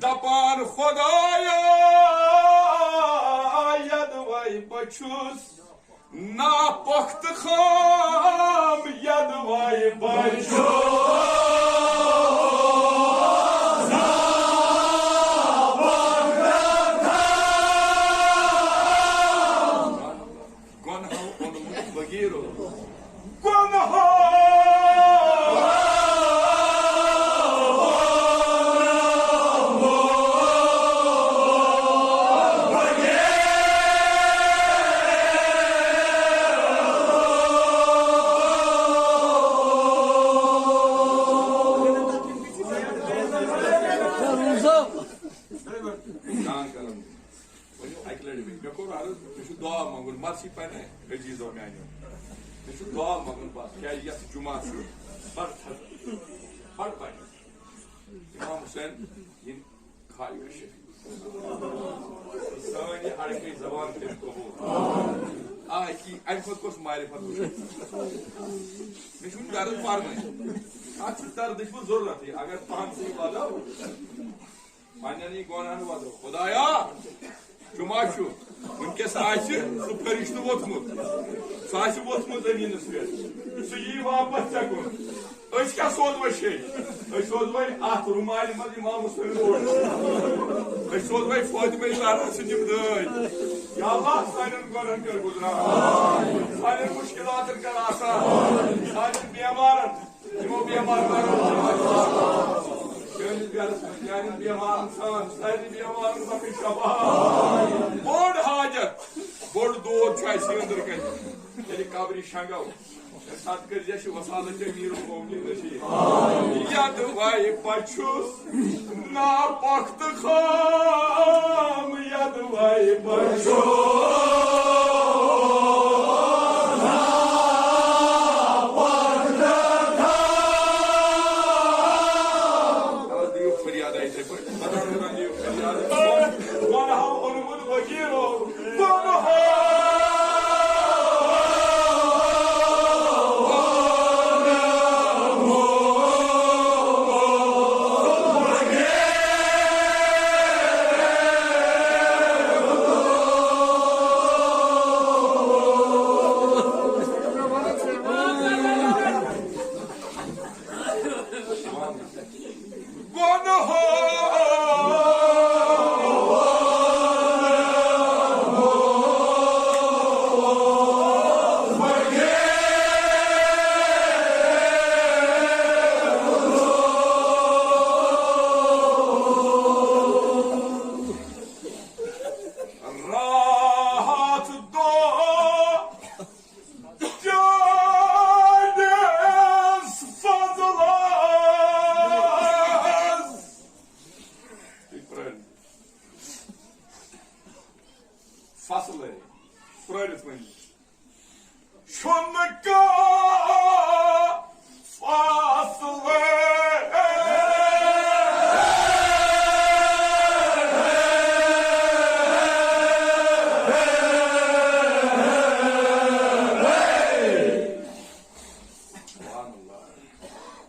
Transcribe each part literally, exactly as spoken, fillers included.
دپان خدایا، یدوے بہٕ چھُس ناپختہٕ خام، یدوے بہٕ چھُس گۄنہو اوٚنمُت بغیرو۔ گۄنہو جان کرم۔ ؤنِو اَکہِ لَٹہِ بیٚیہِ۔ مےٚ کوٚر عرض، مےٚ چھُ دُعا منٛگُن، مرثی پَرِ عزیٖزو میٛانیو۔ مےٚ چھُ دُعا منٛگُن بَس، کیٛازِ یَتھ جُمعہ چھُ بَڑٕ تھَزٕ، بَڑٕ بَڑٕ۔ اِمام حُسین یِن خالق شفیع۔ سٲنۍ یہِ اَڑکے زبان کٔرِتھ قبوٗل۔ آ، یہِ اَمہِ کھۄتہٕ کۄس معرفت وٕچھو؟ مےٚ چھُنہٕ غرض پَرنَے۔ اَتھ چھُ دردٕچ وۄنۍ ضروٗرتٕے، اگر پانسٕے وَدو۔ پننٮ۪ن یہِ گۄناہن وَدو۔ خدایا، جمعہ چھُ، وٕنکیٚس آسہِ سُہ فرشتہٕ ووٚتھمُت، سُہ آسہِ ووٚتھمُت زٔمیٖنَس پٮ۪ٹھ، سُہ یی واپس ژےٚ کُن۔ أسۍ کیٛاہ سوزوے شیٚے؟ أسۍ سوزوے اَتھ رُمالہِ منٛز اِمام حُسین اور۔ أسۍ سوزوے فاطمہ زہرا سٕنٛدۍ یِم دٲدۍ۔ یا اللہ، سانٮ۪ن گۄناہن کر گُزران، سانٮ۪ن مُشکِلاتن کر آسان، سانٮ۪ن بیمارن یِمو بیمار کرو۔ چٲنِس گرس منٛز چانٮ۪ن بیمارن سان، سارنٕے بیمارن بخش شفا۔ بوٚڑ حاجت، بوٚڑ دود چھُ اَسہِ أنٛدرٕ کنہِ۔ ییٚلہِ قبرِ شنگو، تَمہِ ساتہٕ کٔرۍ زِ اَسہِ وسالت امیر المومنین نصیب۔ یدوے بہٕ چھُس ناپختہٕ خام، یدوے بہٕ چھُس خبر دِیِو فریاد یِتھَے پٲٹھۍ۔ خبر دِیِو فریاد۔ گۄنہو اوٚنمُت وکیٖلو، گۄنہو۔ راحت دو چٲنِس فضلس۔ فصلے۔ پرٲرِتھ ؤنِو۔ چھُنہٕ کانٛہہ فاصلہٕ۔ سبحان اللہ۔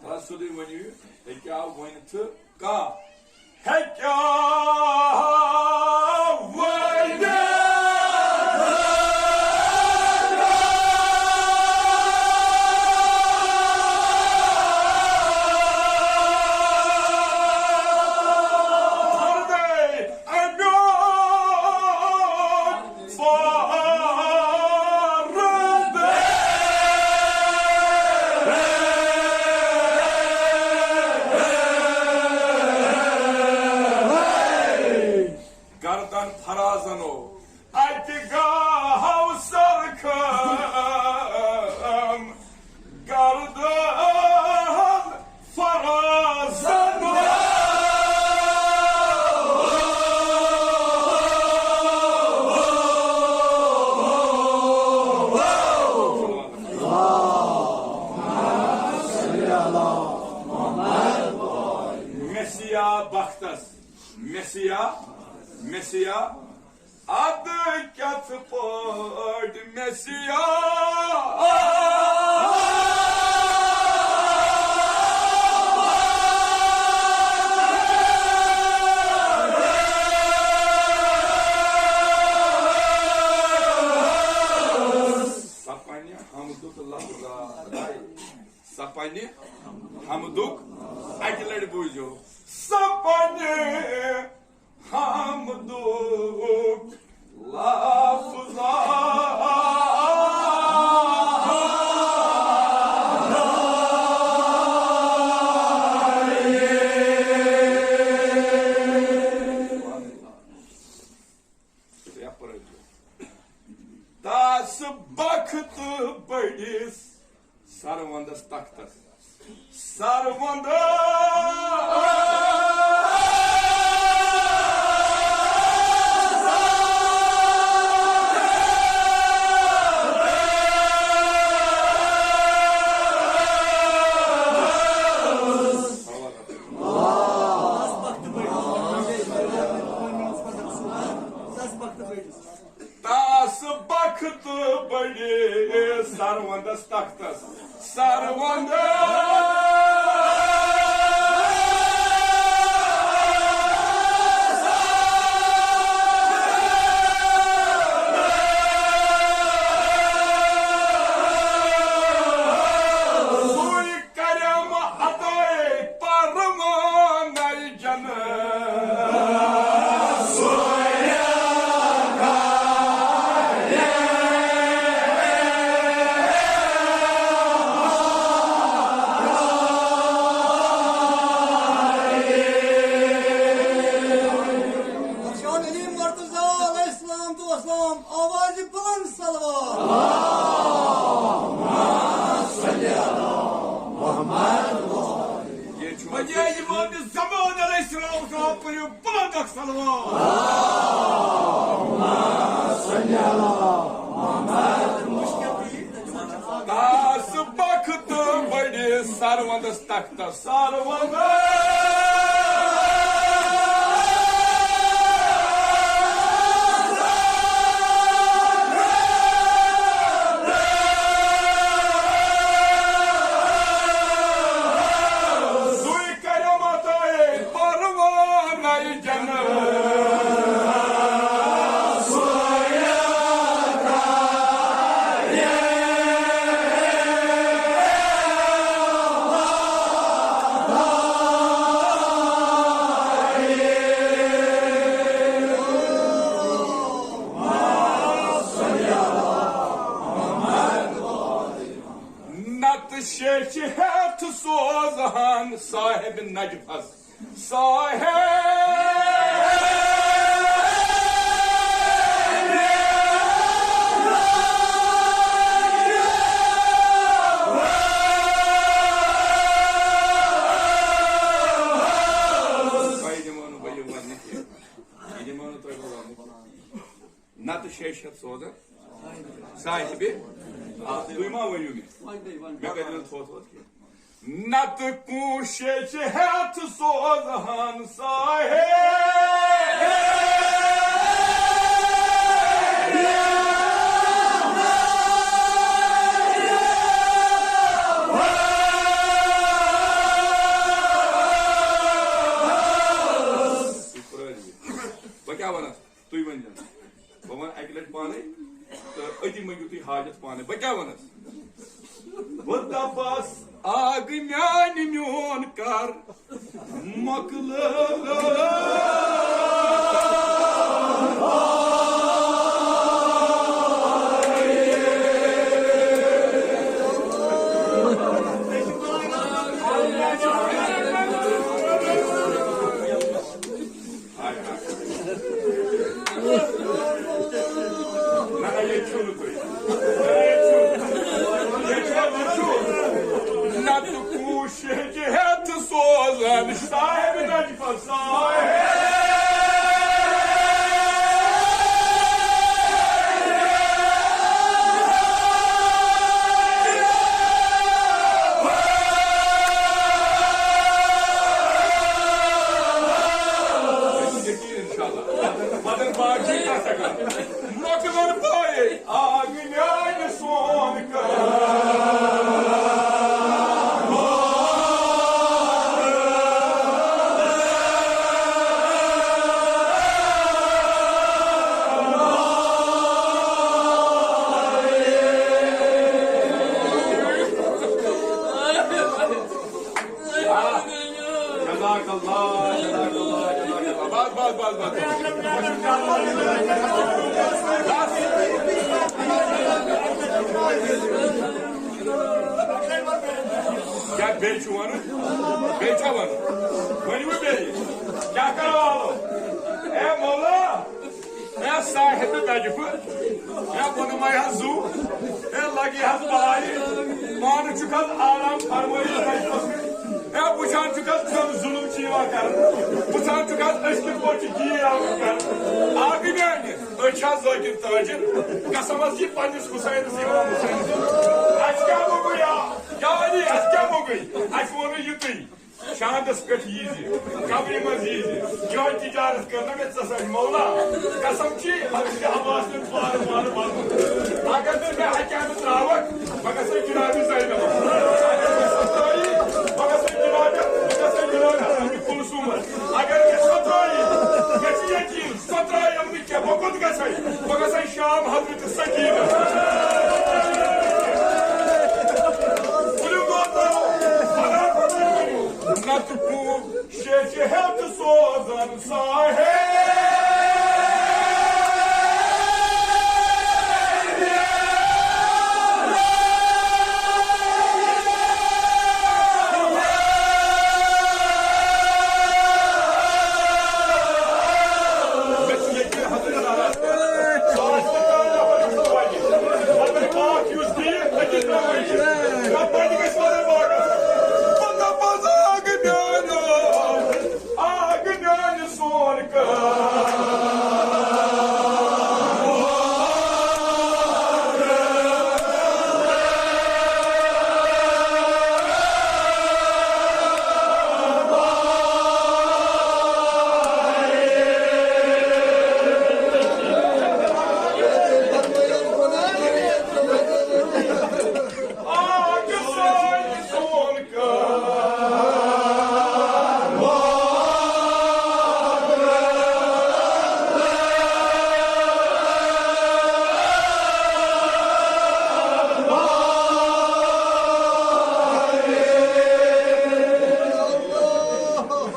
ترٛس سیوٚدُے ؤنِو یہِ، ہیٚکیٛاہ ؤنِتھ کانٛہہ؟ ہیٚکیٛاہ ؤنِتھ؟ اَمیُک گردن فرازنو اَتہِ گاہو سرخم گردن فرازنو۔ مسیح بختس، مسیح، مسیح۔ ادٕ کتھ پٲٹھۍ مےٚ سِیا؟ حمدُک اَکہِ لَٹہِ بوٗزِو۔ سپنہِ حمدُک لفظ۔ تس بخت بٔڑِس سروندس تختس۔ سروندس۔ تس بخت بٔڑِس سروندس تختس۔ سروندس۔ سُے کرم عطا پروانَے جنت۔ ارشاد علی مرتضی علیہ السلام تو اسلام آواز بلند صلوات۔ یہ چھُ وجہ امام زمان علیہ السلام، صاحب پٔرِو بلند اکھ صلوات۔ تس بخت بٔڑِس سروندس تختس۔ سروندس۔ سُے کرم عطا پروانَے جنت۔ نتہٕ شیٚچھِ ہٮ۪تھ سوزہن صاحب نجفس۔ صاحب۔ تۄہہِ دِمو نہٕ بہٕ یہِ وننہٕ کینٛہہ۔ یہِ دِمو نہٕ تۄہہِ بہٕ وننہٕ کینٛہہ۔ نتہٕ شیٚچھِ ہٮ۪تھ سوزن۔ صاحبِ۔ آ، تُہۍ ما ؤنِو مےٚ؟ مےٚ کتہِ ووٚن تھوٚد تھوٚد کینٛہہ؟ نتہٕ کُنہِ شیٚچھِ ہٮ۪تھ سوزہن صاحب۔ بہٕ کیٛاہ ونس؟ تُہۍ ؤنۍ زٮ۪ن۔ بہٕ وَنہٕ اَکہِ لَٹہِ پانَے تہٕ أتی مٔنٛگِو تُہۍ حاجت پانَے۔ بہٕ کیٛاہ وَنَس؟ بہٕ دَپَس، آ گٔے میٛانہِ میون کَر مۄکلٲو۔ نہ، نہ، ییٚتہِ چھُو نہٕ تُہۍ۔ ییٚتہِ چھُو نہٕ تُہۍ۔ نتہٕ کوٗشِش ہٮ۪تھ سوزن صاحب نجفس۔ بس، بس، بس، بس۔ کیٛاہ بیٚیہِ چھُ وَنُن؟ بیٚیہِ چھا وَنُن؟ ؤنِو بیٚیہِ۔ کیٛاہ کَرو حالو؟ اے مولا، اے صاحب مجفہٕ، اے بۄنہٕ مَے حظ زُو، اے لَگہِ حظ بَلایہِ، پانہٕ چھُکھ حظ آرام فرمٲیِتھ مجفَس منٛز۔ اے وٕچھان چھُکھ حظ، ظُلم، ظُلم چھُ یِوان کَرنہٕ، وٕچھان چھُکھ حظ أسۍ کِتھ پٲٹھۍ چھِ گیٖر آمٕتۍ کَرنہٕ۔ آ، گٔے میٛانہِ أچھ حظ ذٲکِر تٲجِر، قسم حظ چھِ پنٛنِس حُسینَس اِمام حُسینَس۔ اَسہِ کیٛاہ موٚنگُے یا، یا علی، اَسہِ کیٛاہ موٚنگُے؟ اَسہِ ووٚنُے یُتُے۔ شاندس پٮ۪ٹھ ییٖزِ، قبرِ منٛز ییٖزِ، یِہوٚے تجارت کٔر نہ مےٚ ژےٚ سۭتۍ مولا۔ قسم چھی، حضرت عباس نیُن پارٕ وارٕ وَنُن۔ اگر نہٕ مےٚ اَکہِ اَنٛدٕ ترٛاوَکھ، بہٕ گژھٕ جنابِ زینبَس۔ اگر مےٚ سۄ ترٛٲیی، بہٕ گژھٕ جنابِ، بہٕ گژھٕ جنابِ حضرت کلثومَس۔ اگر مےٚ سۄ ترٛٲیی، مےٚ چھُ یقیٖن، سۄ ترٛایَم نہٕ کینٛہہ، بہٕ کوٚت گژھَے؟ بہٕ گژھَے شام حضرت سکینہ۔ ؤلِو گوٚو ترٛاوو، برابر ؤنِو۔ نَتہٕ کُم شیٚچہِ ہٮ۪تھ سوزَن ساحِل۔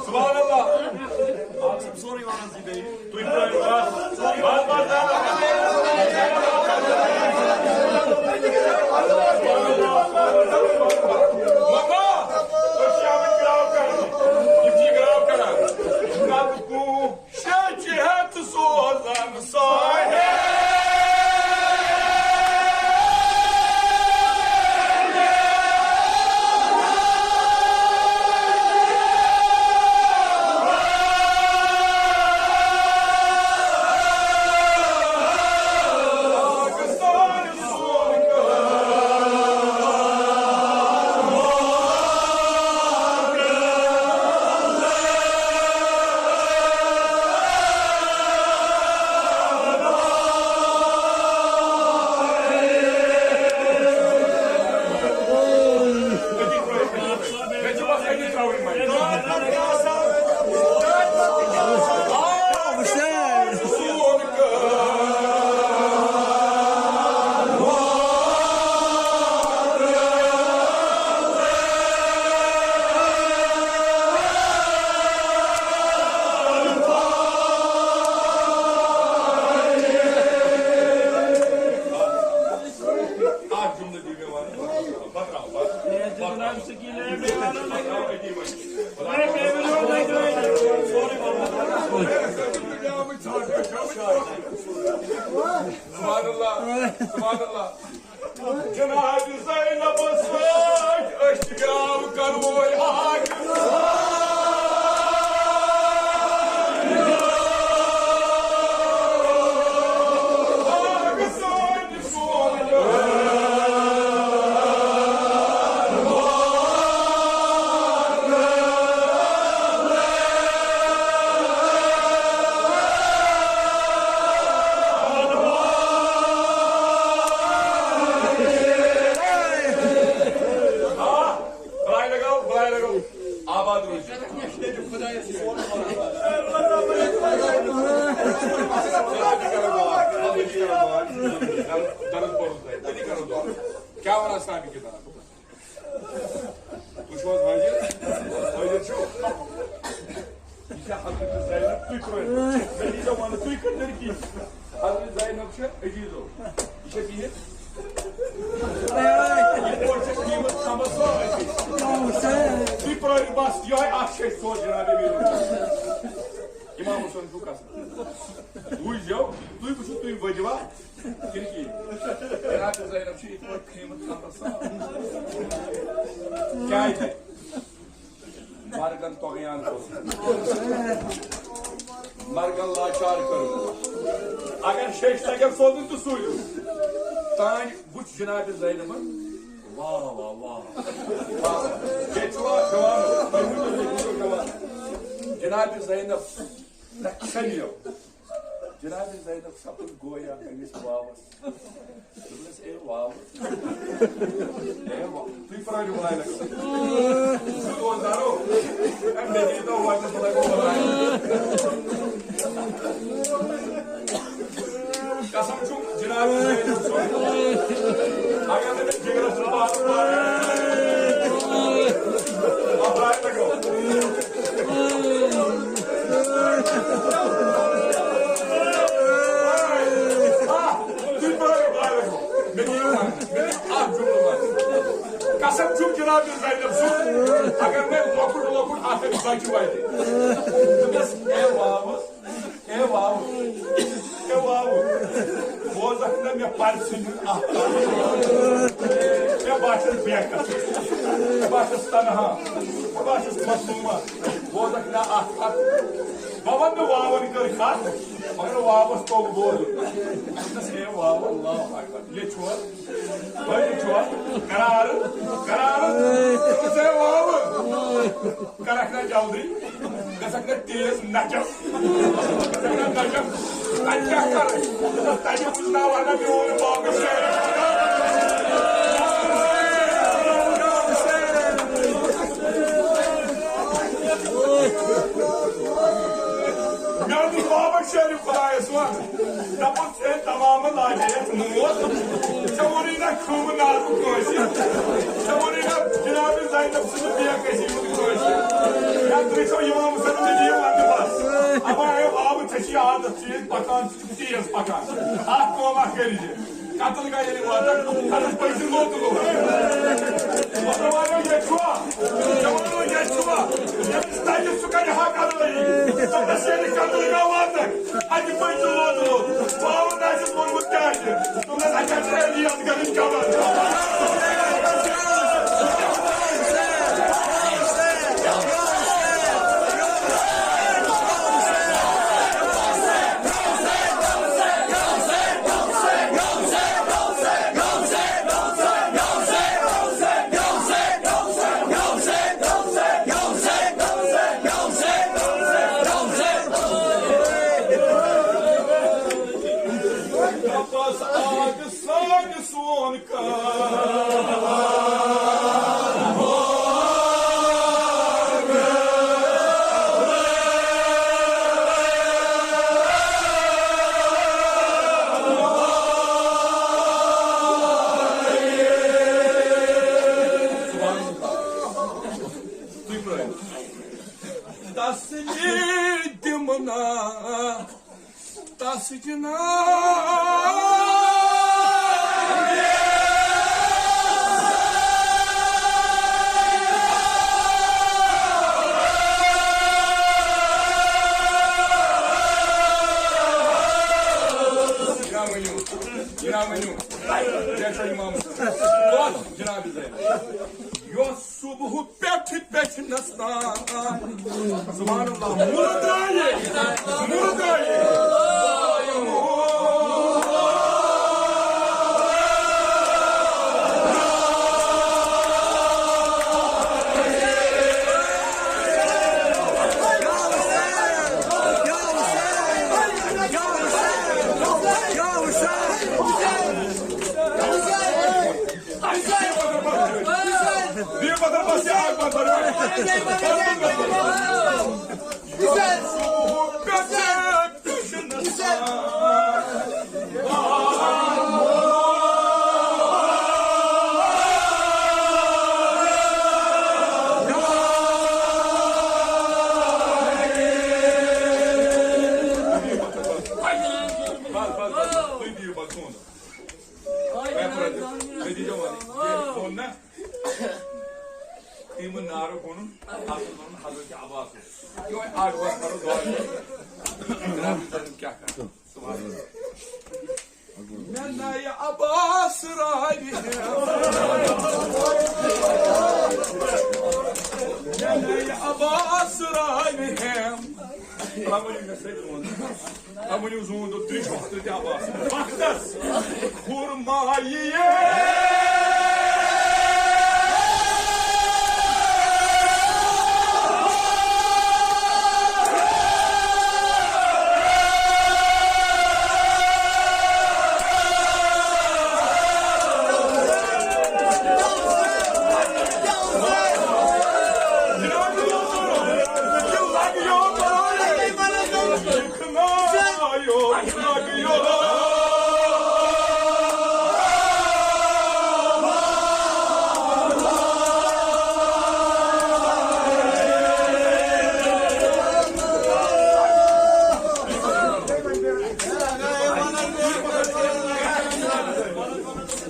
سبحان اللہ۔ تُہۍ پرٛٲرِو، بس، بس، بس، بس۔ مگر أسۍ چھِ آمٕتۍ گرٛاو کرنہِ۔ یِم چھِ گرٛاو کران۔ نَتہٕ کُم شیٚچہِ ہٮ۪تھ سوزَن ساحِل۔ اکھ جملہٕ دِیِو مےٚ وَنُن۔ بہٕ ترٛاوٕ، بہٕ ترٛاوٕ۔ سبحان اللہ، سبحان اللہ۔ جناب زینبس سۭتۍ أسۍ چھِ گرٛاو کرٕ وٲلۍ اکھ۔ بلایہِ لگاو، بلایہِ لگاو۔ آباد روٗزِو۔ درد پوٚرُن تۄہہِ، تٔتی کرو دعا۔ کیٛاہ وَنان سامعیٖن کِتاب؟ تُہۍ چھِو حظ حٲضِر؟ حٲضِر چھِو؟ یہِ چھا زینب، تُہۍ ترٛٲیِو۔ مےٚ دیٖزیو وَنہٕ، تُہۍ کٔژ لٔڑکی؟ حضرت زینب چھےٚ عزیزو۔ یہِ چھےٚ بِہِتھ۔ یِتھ پٲٹھۍ چھےٚ قۭمَت کھمبَس سورُے۔ تُہۍ پرٛٲرِو بَس، یِہوٚے اَکھ چھِ أسۍ سون جناب امیٖر۔ اِمام حسین چھُو قسم۔ بوٗزیو، تُہۍ وٕچھِو، تُہۍ ؤدِوا کِنہٕ کِہیٖنۍ؟ جناب زینب چھِ یِتھ پٲٹھۍ قۭمَت کھمبَس سورُے۔ کیٛازِ؟ مرگن طغیان کوٚر۔ مرگن لاچار کٔر۔ اگر شیش تگن سوزُن تہٕ سوٗزِو۔ تانۍ وٕچھ جناب زینبن۔ واہ، واہ، واہ۔ واہ۔ ییٚتہِ چھُ اکھ جوان۔ تُہۍ ؤنِو، ییٚتہِ چھُ جوان۔ جناب زینب نہ کھٮ۪نیو۔ جناب زینب سپُد گویا أمِس واوس۔ دوٚپنَس، "اے واو، اے واو، تُہۍ پرٛٲرِو بلاے لگو۔ زٕ دۄہ دارو، اَمہِ مےٚ دیٖتو وَننہٕ بہٕ لگو بلاے۔" قسم چھُم جناب زینب سُنٛد، اگر نہٕ مےٚ جِگرَس چھُ باسان، بلاے لگو۔ تُہۍ پرٛٲرِو، بہٕ آیس برونٛہہ۔ مےٚ دِیِو وَنہٕ، مےٚ دِیِو اَکھ جُملہٕ وَنہٕ۔ قسم چھُم جناب زینب سُنٛد، اگر مےٚ لۄکُٹ لۄکُٹ اَکھ اَکھ بَچہِ وَتہِ، دوٚپمَس، "اے واوٕ، اے واوٕ، اے واوٕ، بوزَکھ نہ مےٚ پَرِ ژھٕنِتھ اَکھ کَتھ۔ مےٚ باسٮ۪س بے کَتھ، مےٚ باسٮ۪س تنہا، مےٚ باسٮ۪س مظلوٗمہ، بوزَکھ نہ اَکھ کَتھ۔" بہٕ وَنہٕ نہٕ واوَن کٔر کَتھ، مگر واوس توٚگ بوزُن۔ دوٚپنَس، "ہے واوٕ، اللہ اکبر، ییٚتہِ چھُوا؟ بٔلۍ چھُوا؟ قرار، قرار، دوٚپنَس، ہے واوٕ، کَرَکھ نا جلدی، گژھَکھ نا تیز نَچَکھ، گژھَکھ نا نَچَکھ، تَتہِ کیٛاہ کَرٕ؟ دوٚپنَس، تَتہِ وٕچھناوَکھ نا میون بابہٕ شیرِ۔" مےٚ دوٚپ، بابا شیرِ خۄدایَس وَن، دَپُن، "ژےٚ تَمامَن لاجے یَتھ موت۔ ژےٚ ووٚنُے نہ کھُمہٕ نارُک کٲنٛسہِ۔ ژےٚ ووٚنُے نہ جناب زینب سٕنٛز بے کٔشی ہُنٛد کٲنٛسہِ۔ یا تُہۍ چھِو اِمام حسین نبی وَننہٕ بَس۔ اَما اے بابہٕ، ژےٚ چھِ عادت، ژٕ ییٚلہِ پَکان، ژٕ چھُکھ تیز پَکان۔ اَکھ کٲم اَکھ کٔرِزِ۔" قتل گاہ ییٚلہِ واتَن، تَتٮ۪تھ پٔکۍ زِ لوٚت لوٚت۔ مطلب وَنو، ییٚتہِ چھُوا؟ ژےٚ وَنو، ییٚتہِ چھُوا؟ ییٚمِس تَتہِ سُہ کَرِ ہا کَرٲیی۔ دوٚپنَس، ییٚلہِ قتل گاہ واتَن، اَتہِ پٔکۍ زِ لوٚت لوٚت۔ باوَن آسٮ۪س ووٚنمُت کیٛازِ؟ دوٚپنَس، اَتہِ چھا ٹرٛیلی یَتھ گَرِچ کَبَر؟ تسلی دِمہٕ نا تس جناب۔ جناب ؤنِو، جناب ؤنِو۔ کیٛاہ چھُ اِمام؟ کۄس جناب زینب؟ یۄس صبح پٮ۪ٹھ پٮ۪ٹھ نستان۔ سبحان اللہ۔ مُردایے، مُردایے۔ سۭتۍ ووٚن۔ تَمہِ ؤنِو زوٗن دۄہ ترٛےٚ چھِ وقتہٕ تہِ آباد۔ وقتس خُرمایہِ۔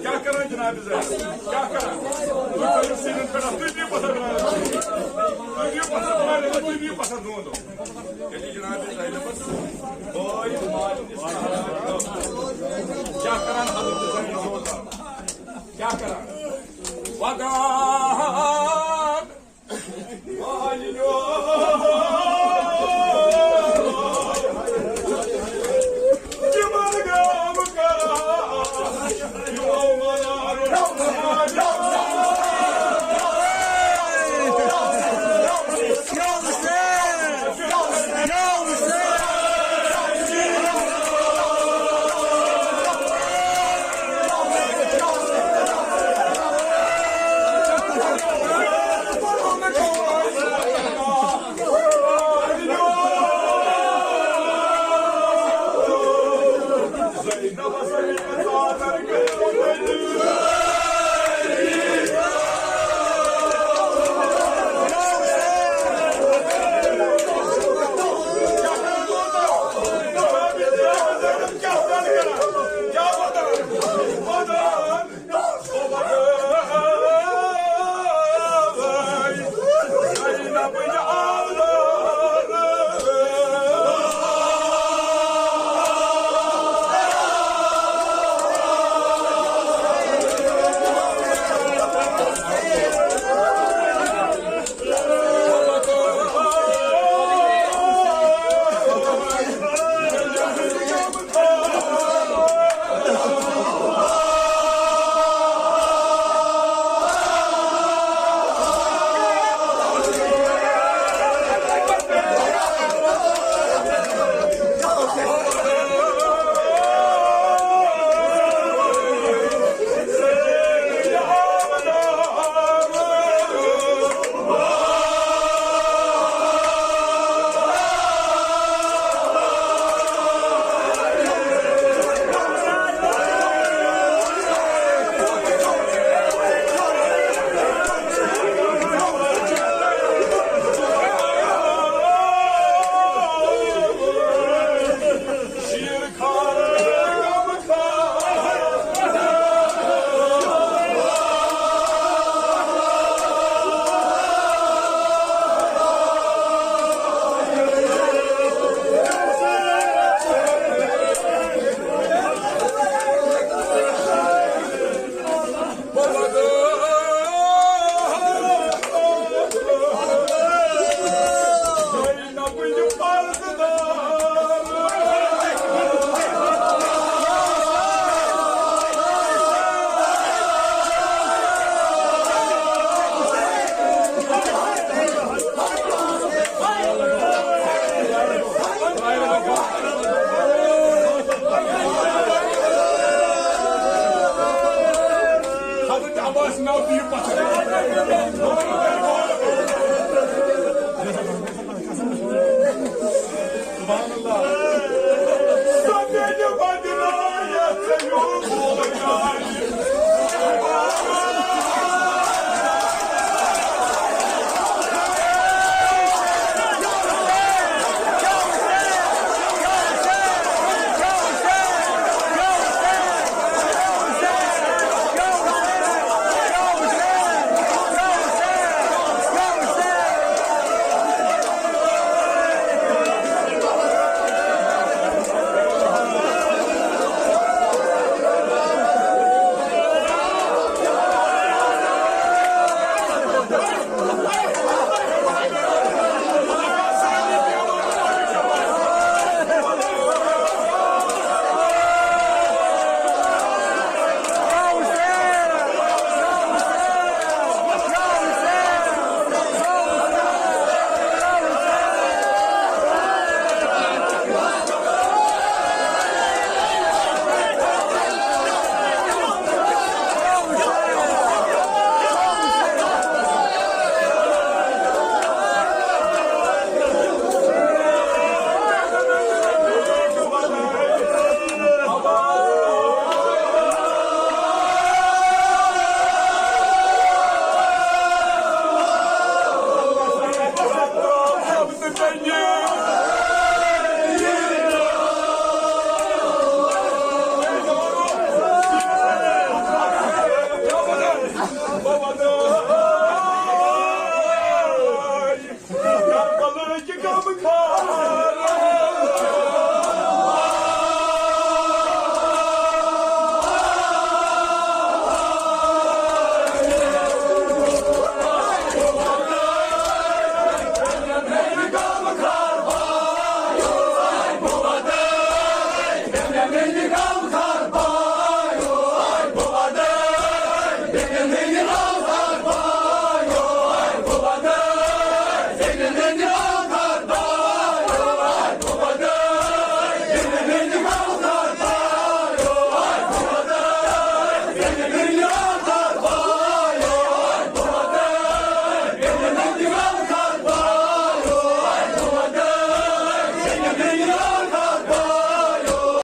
کیٛاہ کران جناب زینب؟ کیٛاہ کران؟ تُہۍ کٔرِو سیٖنَن پٮ۪ٹھ اَتھ۔ تُہۍ دِیِو پَتھر بَناونہٕ۔ تُہۍ دِیِو پَتھر بَناونہٕ۔ تُہۍ دِیِو پَتھر دۄن دۄن۔ ییٚلہِ جناب زینب بٲے ماجہِ نِش کیٛاہ کران حضرت زینب زوزان؟ کیٛاہ کران؟ ودان۔ حضرت عباس ناو دِیِو پَتھر۔ سبحان اللہ۔ سۄ تیٚلہِ بدلٲیتھ یوٗ بوے۔